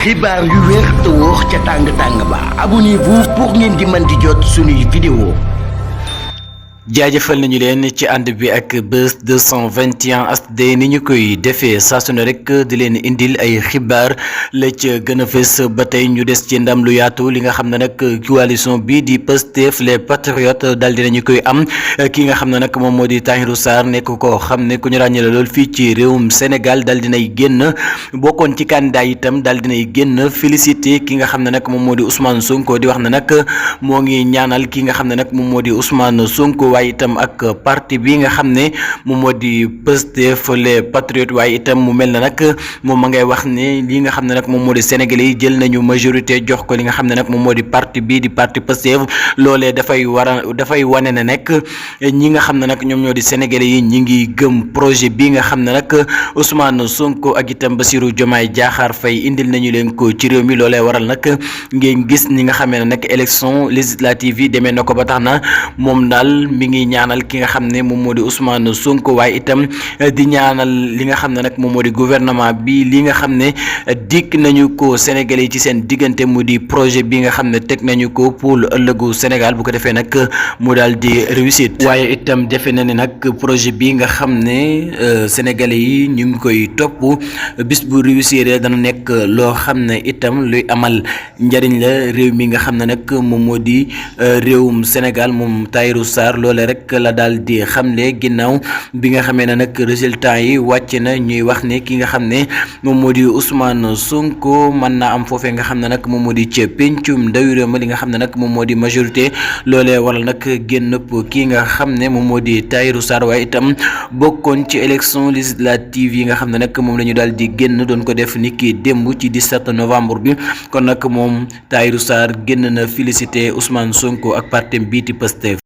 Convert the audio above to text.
xibaar yu wér te wóor ca tàng ba abonnez-vous pour ngeen di mën di jot suñuy vidéo. jaajëfal nañu leen ci ànd bi ak Buzz 221 HD ni ñu koy defee saa su ne rek di leen indil ay xibaar la ca gën a fës ba tey ñu des ci ndam lu yaatu li nga xam ne nag coalition bi di Pastef les patriotes daal di nañu koy am ki nga xam ne nag moom moo di Tahirou Sarr nekk koo xam ne ku ñu ràññee la lool fii ci réewum Sénégal daal dinay génn bokkoon ci candidat itam daal dinay génn félicité ki nga xam ne nag moom moo di Ousmane Sonko di wax ne nag moo ngi ñaanal ki nga xam ne nag moom moo di Ousmane Sonko waaye itam ak parti bi nga xam ne moom moo di Pastef les patriotes waaye itam mu mel na nag moom ma ngay wax ne li nga xam ne nag moom moo di sénégalais yi jël nañu majorité jox ko li nga xam ne nag moom moo di parti bii di parti Pastef loolee dafay wane ne nekk ñi nga xam ne nag ñoom ñoo di sénégalais yi ñi ngi gëm projet bi nga xam ne nag Ousmane Sonko ak itam Bassirou Diomaye Diakhar Faye indil nañu leen ko ci réew mi loolee waral nag ngeen gis ñi nga xamee ne nag élection législative yi demee na ko ba tax na moom daal mi ngi ñaanal ki nga xam ne moom moo di Ousmane Sonko waaye itam di ñaanal li nga xam ne nag moom moo di gouvernement bi li nga xam ne dikk nañu ko Sénégalais yi ci seen diggante mu di projet bi nga xam ne teg nañu ko pour ëllëgu Sénégal bu ko defee nag mu daal di réussite waaye itam defe na ne nag projet bi nga xam ne Sénégalais yi ñu ngi koy topp bis bu réussir dana nekk loo xam ne itam luy amal njariñ la réew mi nga xam ne nag moom moo di réewum Sénégal moom Tahirou Sarr loole rek la daal di xamle ginnaaw bi nga xamee ne nag résultat yi wàcc na ñuy wax ne ki nga xam ne moom moo di Ousmane Sonko mën naa am foofee nga xam ne nag moom moo di ca pencum ndawi réew ma li nga xam ne nag moom moo di majorité loolee waral nag génn kii nga xam ne moom moo di Tahirou Sarr waaye itam bokkoon ci élection législative yi nga xam ne nag moom la ñu daal di génn doon ko def ni ki démb ci 17 novembre bi kon nag moom Tahirou Sarr génn na félicité Ousmane Sonko ak partem bii di Pastef